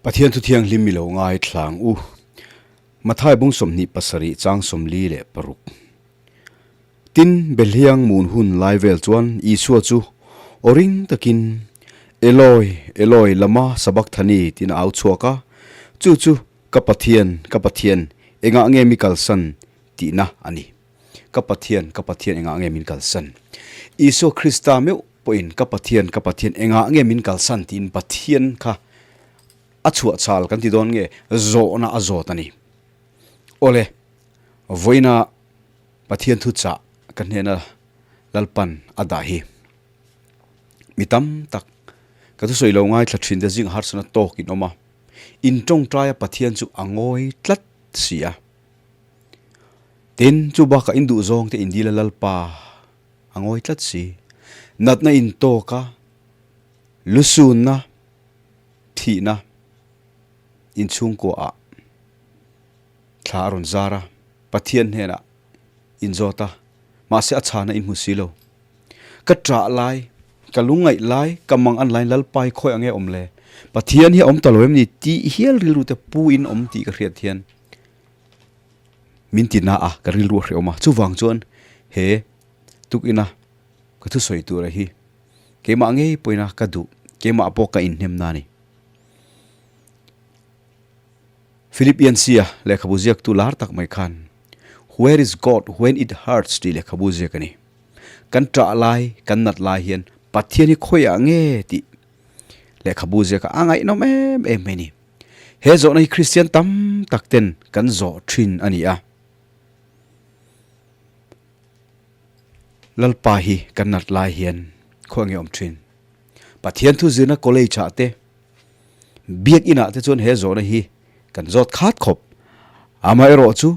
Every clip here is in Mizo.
Pathian thu thianghlim mi lo ngai thlang u. Mathai bung 27 chang 46. Tin, Belhiang mun hun lai vel chuan Isua chu aw ring takin, Eloi, Eloi, lama sabakthani tiin a au chhuak a. Chu chu Ka Pathian, ka Pathian, engah nge mi kalsan? tihna a ni. Ka Pathian, ka Pathian engah nge min kalsan? Isua Krista meuh pawhin ka Pathian, ka Pathian engah nge min kalsan tiin Pathian kha a chhuah chal kan ti dawn nge zawhna a zawt a ni. Awle, vawiina Pathian thu chah ka hnena Lalpan a dah hi mi tam tak ka thusawi lo ngaithla thin te zing harsana tawk in awm a, in tawngtaia Pathian chu a ngawi tlat si a. Tin, chu bakah in duh zawng te in dil a Lalpa a ngawi tlat si. Natna in tawk a, lusunna, thihna in chhungkua ah thla a rawn zar a, Pathian hnenah in zawt a, mahse a chhana in hmu si lo. Ka ṭah lai, ka lungngaih lai, ka mang an laiin Lalpa hi khawi ang nge awm le? Pathian hi a awm ta lo em ni? Tih hial rilru te pu in awm tih ka hriat hian min ti na a, ka rilru a hrehawm a. Chuvang chuan he tukina ka thusawi tura hi keimah ngei pawhin a ka duh, keimah pawh ka inhnem na a ni. Philippiansia lehkhabu ziaktu lar tak mai khan Where is God when it hurts tih lehkhabu ziak a ni. Kan ṭah lai, kan nat lai hian Pathian hi khawiah nge tih lehkhabu ziaka a ngaihnawm em em mai a ni. He zawhna hi Kristian tam tak ten kan zawh thin a ni a. Lalpa hi kan nat lai hian khawiah nge awm thin? Pathian thu zirna college ah te, Biakinn ah te chuan he zawhna hi kan zawt khat khawp. Amaherawh chu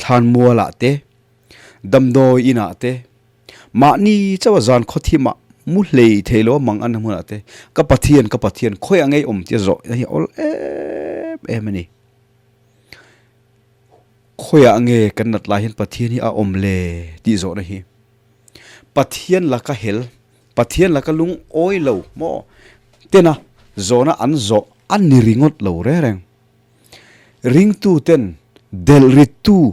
thlanmual ah te, damdawi in ah te, mahni chauh a zan khawthim ah mu hlei thei lo a mang an hmun ah te ka Pathian, ka Pathian khawiah ngei awm tia zawh hi a awl em em a ni. Khawiah nge kan nat lai hian Pathian hi a awm le tih zawhna hi Pathian laka hel Pathian laka lungawi lo maw? Tena zawhna an zawh a ni ringawt lo reng reng. Ringtu ten delh rittu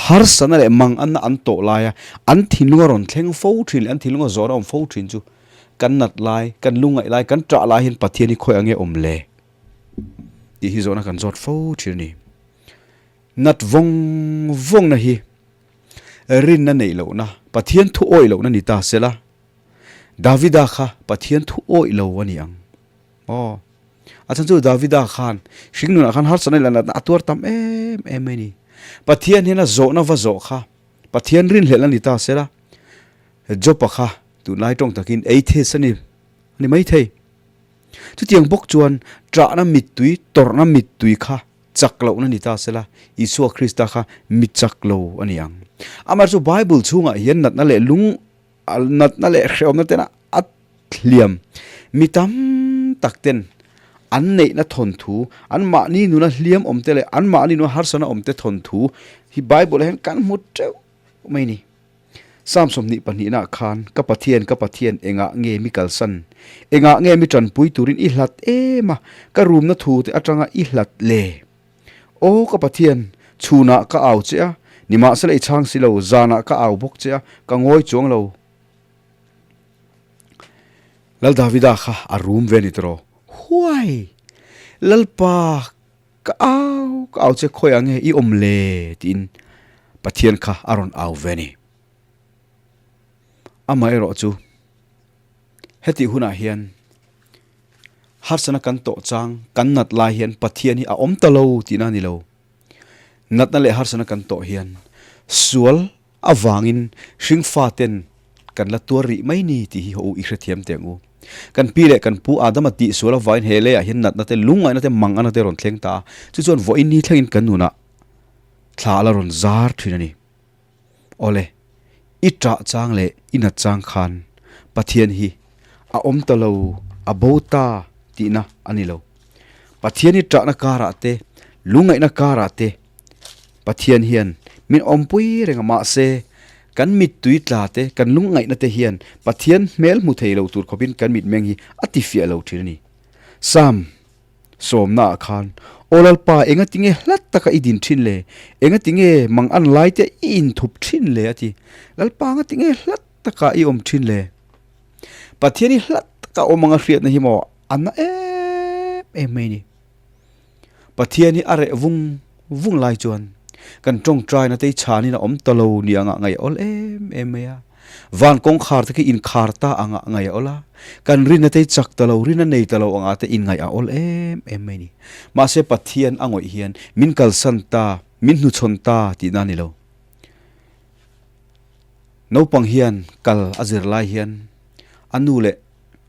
harsatna leh manganna an tawh laia an thinlunga rawn thleng fo thin leh an thinlunga zawhna awm fo thin chu kan nat lai, kan lungngaih lai, kan ṭah lai hian Pathian hi khawi ange awm le? Tih hi zawhna kan zawt fo thin a ni. Nat vawng vawngna hi rinna neih lohna, Pathian thu awih lohna ni ta sela, Davida kha Pathian thu awih lo a ni ang. Aw. A chhan chu Davida khan hringnunah khan harsatna leh natna a tuar tam em em mai a ni. Pathian hian a zawhna va zawh kha Pathian rinhlelh a ni ta sela, Job-a kha tunlai tawng takin atheist a ni a ni maithei. Chutiang bawk chuan ṭahna mittui, tawrhna mittui kha chak lohna ni ta sela, Isua Krista kha mi chak lo a ni ang. Amaherawhchu Bible chhungah hian natna leh lung natna leh hrehawmna tena a hliam mi tam tak ten an neihna thawnthu, anmahni nuna hliam awm te leh anmahni nuna harsana awm te thawnthu hi Bible ah hian kan hmu teuh mai a ni. Psalm 22 ah khan, Ka Pathian, ka Pathian, engah nge mi kalsan? Engah nge mi tanpui turin i hlat em a? Ka rumna thu te atanga i hlat le? Aw ka Pathian, chhunah ka au che a, nimahsela i chhang si lo, zanah ka au bawk che a, ka ngawi chuang lo. Lal Davida kha a rum ve ni tawh. Huai! Lalpa, ka au, ka au che khawiah nge i awm le? tiin Pathian kha a rawn au ve a ni. Amaherawh chu hetih hunah hian Harsatna kan tawh chang, kan nat lai hian Pathian hi a awm ta lo tihna a ni lo. Natna leh harsatna kan tawh hian sual avangin hringfa ten kan la tuar rih mai ni tih hi haw u i hrethiam teh ang u. Kan pi leh kan pu Adama tih sual avangin he leiah hian natna te, lungngaihna te, manganna te rawn thleng ta a, chu chuan vawiin ni thlengin kan nunah thla a la rawn zar thin a ni. Awle, i ṭah chang leh i nat chang khan Pathian hi a awm ta lo, a bo ta tihna a ni lo. Pathian hi ṭahna karah te, lungngaihna karah te Pathian hian min awmpui reng a, mahse kan mittui tla te, kan lungngaihna te hian Pathian hmel hmu thei lo tur khawpin kan mitmeng hi a tifiah lo ṭhin a ni. Psalm. Sawmna ah khan, Aw Lalpa, engatinge hlat taka i din thin le? Engatinge mang an lai te i inthup thin le? a ti. Lalpa, ngatinge hlat taka i awm thin le? Pathian hi hlat taka awm anga hriatna hi maw a na em em mai ni. Pathian hi a reh vung vung lai chuan kan tawngtaina te hi chhanin a awm ta lo ni anga ngaih a awl em em mai a. Van kawngkhar te khi inkhar ta anga ngaih a awl a, kan rinna te hi chak ta lo, rinna nei ta lo anga te inngaih a awl em em mai ni. Mahse Pathian a ngawih hian min kalsan ta, min hnuchhawn ta tihna a ni lo. Naupang hian kal a zir lai hian a nu leh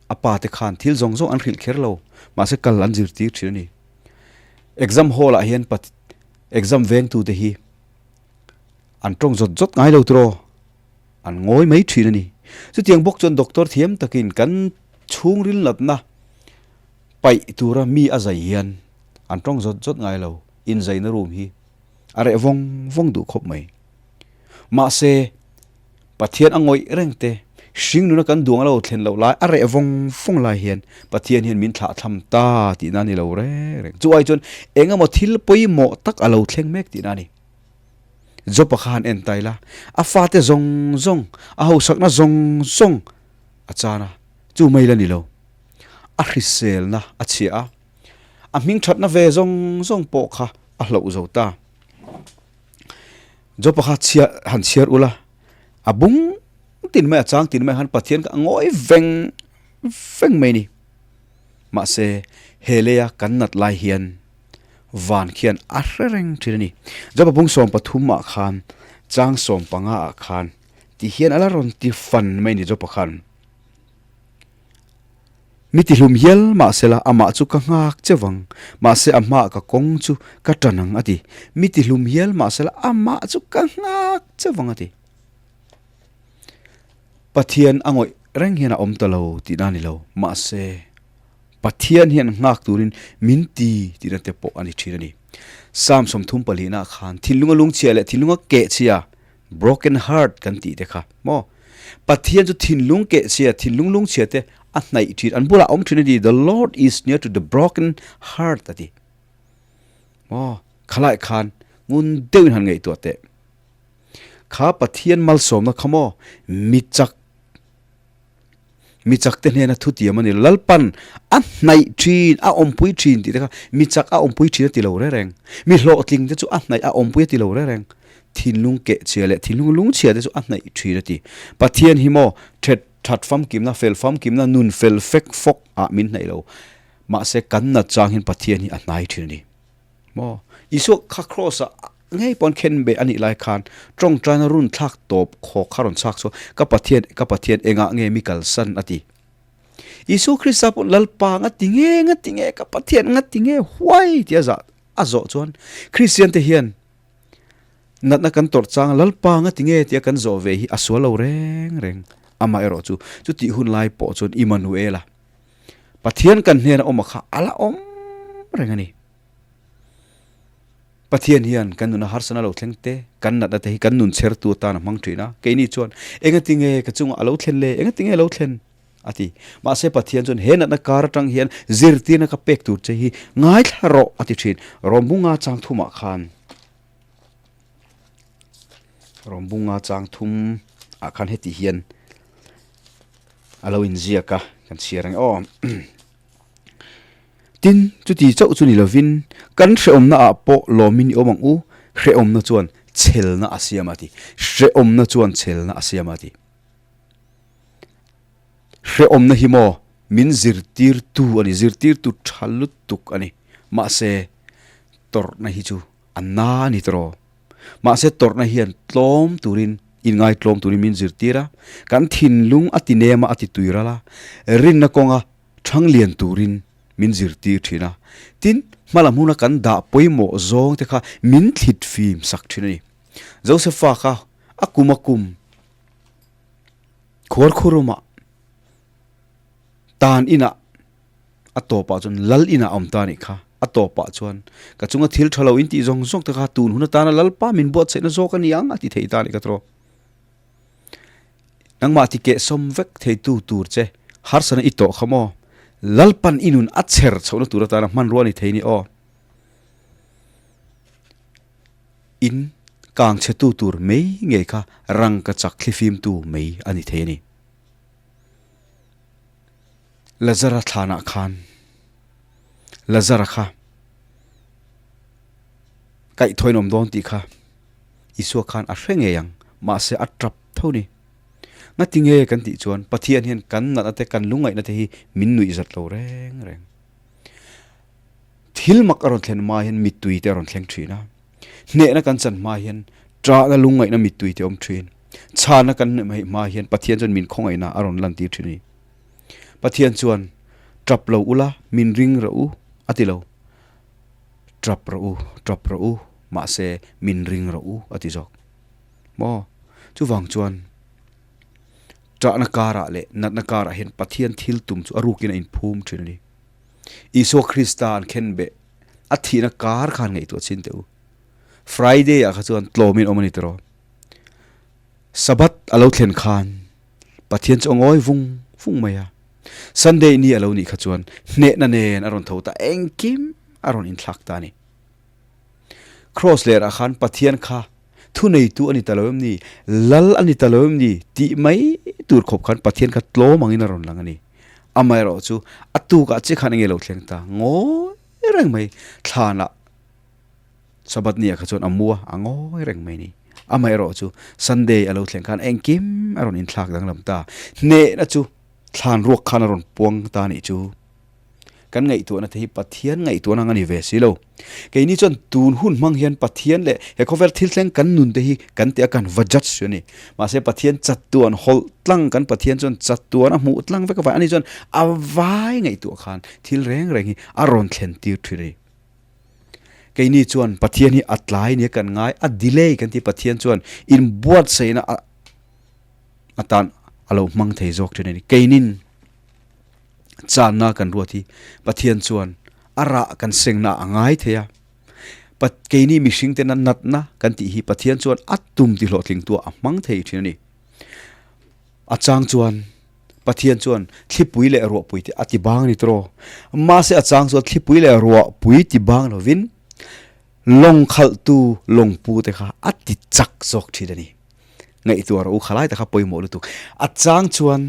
a pa te khan thil zawng zawng an hrilh kher lo, mahse kal an zirtir thin a ni. Exam hall ah hian exam vengtu te hi an tawng zawt zawt ngai lo tiraw, an ngawi mai thin a ni. Chutiang bawk chuan doctor thiam takin kan chhungril natna paih tura mi a zai hian an tawng zawt zawt ngai lo, inzaina room hi a reh vawng vawng duh khawp mai. Mahse, Pathian a ngawih reng te, hringnuna kan duang a lo thlen loh lai, a reh vawng vawng lai hian Pathian hian min thlahthlam ta tihna a ni lo reng reng. Chu ai chuan eng emaw thil pawimawh tak a lo thleng mek tihna a ni. Job-a kha han en ta ila, a fate zawng zawng, a hausakna zawng zawng a chan a, chu mai la ni lo. A hriselna a chhia a, a hmingthatna ve zawng zawng pawh kha a hloh zo ta. Job-a kha chhiar han chhiar ula, a bung tin mai a chang tin mai khan Pathian kha a ngawi veng veng mai a ni. Mahse, he leia kan nat lai hian van khian a hre reng thin a ni. Job-a bung 13 ah khan chang 15 ah khan ti hian a la rawn ti fan mai a ni Job-a khan. Mi tihlum hial mahsela amah chu ka nghak che vang, mahse a hmaah ka kawng chu ka tan ang a ti. Mi tihlum hial mahsela amah chu ka nghak che vang a ti. Pathian a ngawih reng hian a awm ta lo tihna a ni lo, mahse Pathian hian nghak turin min ti tihna te pawh a ni thin a ni. Psalm 34 nah khan thinlunga lungchhia leh thinlunga kehchhia, Broken heart kan tih te kha maw? Pathian chu thinlung keh chhia, thinlung lung chhia te a hnaih thin, an bulah a awm thin a ti, The Lord is near to the broken heart a ti. Maw? Khalai khan ngun deuhin han ngaihtuah teh. Kha Pathian malsawmna kha maw mi chak Mi chakte hnena thutiam a ni lo. Lalpan a hnaih thin, a awmpui thin tih te kha mi chak a awmpui thin a ti lo reng reng. Mi hlawhtling te chu a hnaih a awmpui a ti lo reng reng. Thinlung kehchhia leh thinlung lungchhia te chu a hnaih thin a ti. Pathian hi maw that that famkimna, fel famkimna, nun fel fek fawk ah min hnaih lo. Mahse kan nat chang hian Pathian hi a hnai thin a ni. Maw? Isua kha kraws ah ngei pawn khen beh a nih lai khan tawngtaina run thlak tawp khawk kha rawn chhak chhuak, Ka Pathian, ka Pathian engah nge mi kalsan a ti. Isua Krista pawh Lalpa nga ti nge, nga ti nge, ka Pathian nga ti nge huai tia zah a zawh chuan Kristian te hian natna kan tawrh chang Lalpa nga ti nge tia kan zawh ve hi a sual lo reng reng. Amaherawh chu chutih hun lai pawh chuan Immanuela Pathian kan hnena awm a kha a la awm reng a ni. Pathian hian kan nuna harsana lo thleng te, kan natna te hi kan nun chhertu atan a hmang thin a. Keini chuan, Engati nge ka chungah a lo thlen le? Engati nge a lo thlen? a ti. Mahse Pathian chuan he natna kar atang hian zirtirna ka pek tur che hi ngaithla rawh a ti thin. Rawmbunga chang thumah khan Rawmbunga chang thum ah khan heti hian a lo inziak a, kan chhiar ang e aw. Tin, chuti chauh chu ni lovin kan hrehawmna ah pawh lawmin i awm ang u, hrehawmna chuan chhelna a siam a ti. Hrehawmna chuan chhelna a siam a ti. Hrehawmna hi maw min zirtirtu a ni, zirtirtu tha lutuk a ni. Mahse, tawrhna hi chu a na a ni tawh. Mahse tawrhna hian tlawm turin, inngaitlawm turin min zirtir a, kan thinlung a ti nem a, a ti tui ral a, rinna kawnga thang lian turin min zirtir thin a. Tin, hmalam huna kan dah pawimawh zawng te kha min thlit fim sak thin a ni. Josepha kha a kum a kum khuarkhurumah tan inah A tawpah chuan lal inah a awm ta anih kha. A tawpah chuan ka chunga thil tha lo in tih zawng zawng te kha tun hun atana Lalpa min buatsaihna zawk a ni ang a ti thei ta anih kha tawh. Nangmah ti kehsawm vek theitu tur che harsana i tawh kha maw? Lalpan i nun a chher chhohna tur atana hmanrua a ni thei ni aw. In kang chhetu tur mei ngei kha rangka chak thlifimtu mei a ni thei a ni. Lazara thlanah khan Lazara kha kaihthawin awm dawn tih kha Isua khan a hre ngei ang, mahse a tap tho ni. Ngati nge kan tih chuan Pathian hian kan natna te kan lungngaihna te hi min nuih zat lo reng reng. Thil mak a rawn thlen hma hian mittui te a rawn thleng thin a, hnehna kan chan hma hian ṭahna lungngaihna mittui te a awm thin. Chhana kan hmeh hma hian Pathian chuan min khawngaihna a rawn lantir thin a ni. Pathian chuan ṭap lo ula min ring rawh u a ti lo. Ṭap rawh u, ṭap rawh u, mahse min ring rawh u a ti zawk. Maw? Chuvang chuan ṭahna karah leh natna karah hian Pathian thil tum chu a rukin a inphum ṭhin a ni. Isua Krista an khenbeh a thihna kar khan ngaihtuah chin teh u. Friday ah kha chuan tlawmin awm a ni tiraw. Sabbath a lo thlen khan Pathian chu a ngawi vung vung mai a. Sunday ni a lo nih kha chuan hnehna nen a rawn tho ta, engkim a rawn inthlak ta a ni. Kraws lerah khan Pathian kha thuneitu a ni ta lo em ni, lal a ni ta lo em ni tih mai tur khawp khan Pathian kha tlawm angin a rawn lang a ni. Amaherawh chu a tukah chiah khan enge lo thleng ta ngawi reng mai thlanah Sabbath ni ah kha chuan a mu a, a ngawi reng mai a ni. Amaherawh chu Sunday a lo thleng khan engkim a rawn inthlak danglam ta. Hnehna chu thlan ruak khan a rawn puang ta a nih chu. Kan ngaihtuahna te hi Pathian ngaihtuahna ang a ni ve si lo. Keini chuan tun hun hmang hian Pathian leh he khawvel thil thleng kan nun te hi kan tih a kan va judge chu a ni. Mahse Pathian chatuan hawlh tlang kan Pathian chuan chatuan a hmuh tlang vek avai ani chuan a vai ngaihtuah khan thil reng reng hi a rawn thlen tir thin a ni. Keini chuan Pathian hi a tlai nia kan ngai, a delay kan ti Pathian chuan inbuatsaihna a atan a lo hmang thei zawk thin a ni. Keinin Channa kan ruat hi Pathian chuan a rah kan sengna a ngai thei a. Keini mihring tena natna kan tih hi Pathian chuan a tum ti hlawhtling tua a hmang thei thin a ni. A chang chuan Pathian chuan thlipui leh ruahpui te a ti bang a ni tawh. Mahse a chang chuan thlipui leh ruahpui ti bang lovin lawng khalhtu lawngpu te kha a ti chak zawk thin a ni. Ngaihtuah rawh u khalai te kha pawimawh lutuk. A chang chuan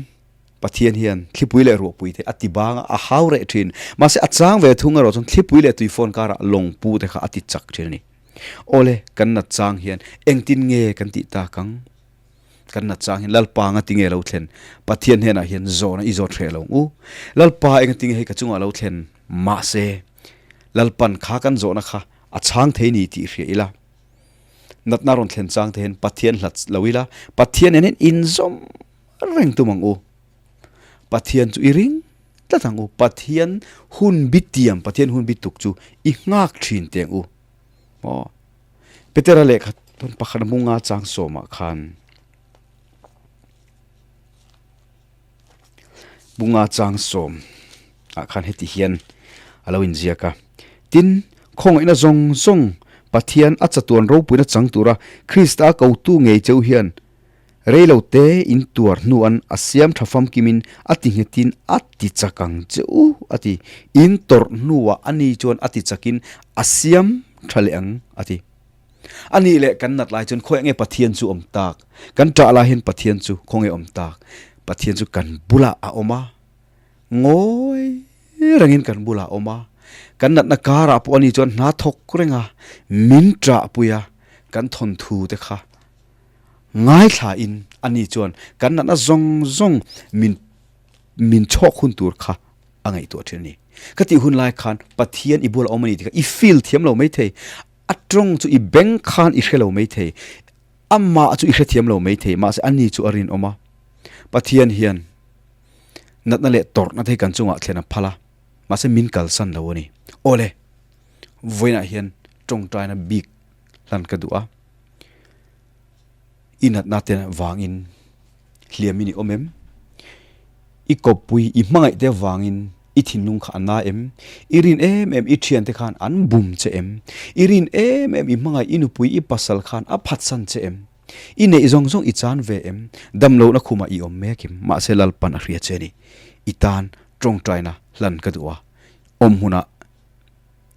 Pathian hian thlipui leh ruahpui te a ti bang a, a hau reh thin. Mahse a chang ve thung erawh chuan thlipui leh tuifawn karah lawngpu te kha a ti chak thin a ni. Awle, kan nat chang hian engtin nge kan tih tak ang? Kan nat chang hian Lalpa anga tinge lo thlen? Pathian hnenah hian zawhna i zawt hreh lo ang u. Lalpa enga tinge hei ka chungah lo thlen? Mahse, Lalpan kha kan zawhna kha a chhang thei ni tih hria ila. Natna rawn thlen chang te hian Pathian hlat lo ila, Pathian nen hian inzawm reng tum ang u. Pathian chu i ring tlat ang u. Pathian hun bi tiam, Pathian hun bi tuk chu i nghak thin teh ang u. Maw? Petera lehkha tawn pakhat a munga chang sawmah khan bunga chang sawm ah khan heti hian a lo inziak a. Tin, khawngaihna zawng zawng Pathian a chatuan ropuina chang tura Krista kotu ngei cheu hian Rei lo te in tuar hnuan a siam tha famkimin a ti nghetin a ti chak ang che u a ti. In tawrh hnuah a ni chuan a ti chakin a siam tha leh ang a ti. A nih leh kan nat lai chuan khawiah nge Pathian chu awm tak? Kan ṭah lai hian Pathian chu khawnge awm tak? Pathian chu kan bulah a awm a, ngawi rengin kan bulah a awm a. Kan natna karah pawh a ni chuan hna thawk reng a, min ṭahpui a, kan thawnthu te kha Ngaithla in ani chuan kan natna zawng zawng min min chhawk hun tur kha a ngaihtuah thin a ni. Ka tih hun lai khan Pathian i bulah awm a ni tih kha i feel thiam lo mai thei, a tawng chu i beng khan i hre lo mai thei, amah chu i hrethiam lo mai thei, mahse ani chu a rinawm a. Pathian hian natna leh tawrhna te hi kan chungah thlen a phal a, mahse min kalsan lo a ni. Awle, vawiinah hian tawngtaina bik hlan ka duh a. I natna te vangin hliamin i awm em? I kawppui, i hmangaih te vangin i thinlung kha a na em? I rin em em i thiante khan an bum che em? I rin em em i hmangaih i nupui i pasal khan a phatsan che em? I neih zawng zawng i chan ve em? Damlohna khumah i awm mek em? Mahse Lalpan a hria che a ni. I tan tawngtaina. hlan ka duh a, awm hunah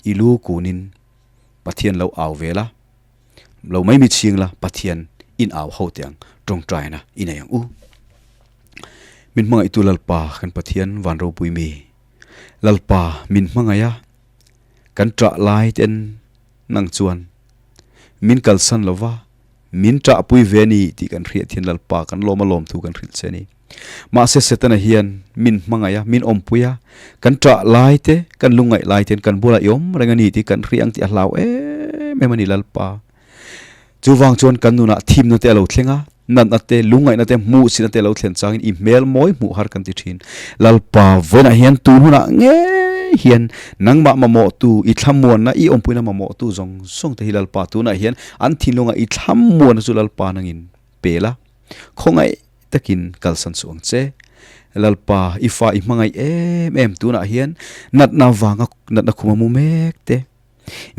i lu kunin Pathian lo au ve la, lo mai mi chhing la Pathian in au ho teh ang tawngtaina i nei ang u. Min hmangaihtu Lalpa kan Pathian van ropui mi, Lalpa min hmangaih a, kan ṭah lai ten nang chuan min kalsan lo va, min ṭahpui ve a ni tih kan hriat hian Lalpa kan lawm a lawm thu kan hrilh che a ni. Mahse Setana hian min hmangaih a, min awmpui a, kan ṭah lai te, kan lungngaih lai ten kan bulah i awm reng a ni tih kan hria ang tih a hlau em em a ni Lalpa. Chuvang chuan kan nunah thimna te a lo thleng a, natna te, lungngaihna te, hmuhsitna te a lo thlen changin i hmel mawi hmuh har kan ti thin. Lalpa vawiinah hian tun hunah ngei hian nangmah mamawhtu, i thlamuanna, i awmpuina mamawhtu zawng zawng te hi Lalpa tunah hian an thinlungah i thlamuanna chu Lalpa nangin pe la, khawngaih takin kalsan suh ang che. Lalpa, i fa i hmangaih em em tunah hian natna vanga natna khum a mu mek te,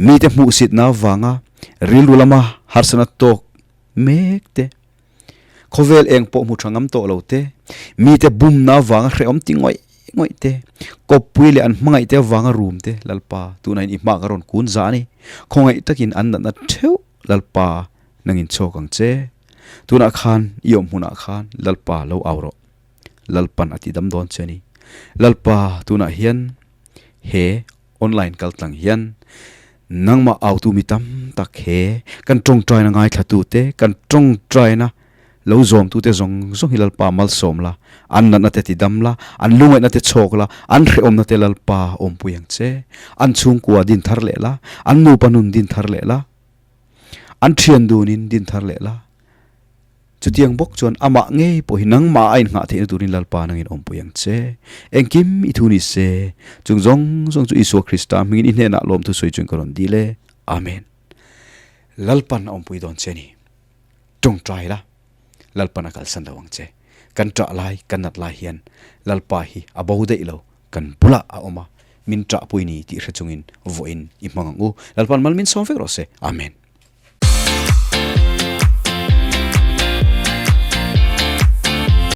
mite hmuhsitna vanga rilru lama harsatna tawk mek te, khawvel eng pawh hmu tha ngam tawh lo te, mite bumna vanga hrehawm ti ngawih ngawih te, kawppui leh an hmangaih te avanga rum te, Lalpa, tunah hian i hma ka rawn kun zah a ni. Khawngaih takin an natna theuh Lalpa nangin chhuak ang che. Tunah khan i awm hmunah khan Lalpa lo au rawh. Lalpan a ti dam dawn che a ni. Lalpa tunah hian he online kal tlang hian nangmah autu mi tam tak he kan tawngtaina ngaithlatu te, kan tawngtaina lo zawmtu te zawng zawng hi Lalpa malsawm la, an natna te ti dam la, an lungaihna te chhawk la, an hrehawmna te Lalpa awmpui ang che. An chhungkua din thar leh la, an nupa nun din thar leh la. An thian dunin din thar leh la. Chutiang bawk chuan amah ngei pawh hi nangmah a inngah theihna turin Lalpa nangin awmpui ang che. Engkim i thu ni se, chung zawng zawng chu Isua Krista hmingin i hnenah lawmthu sawi chuan ka rawn dil e. Amen. Lalpan a awmpui dawn che a ni. Tawngtai la, Lalpan a kalsan lo ang che. Kan ṭah lai, kan nat lai hian Lalpa hi a bo daih lo, kan bulah a awm a, min ṭahpui ni tih hre chungin vawiin i hmang ang u. Lalpan mal min sawm vek rawh se. Amen.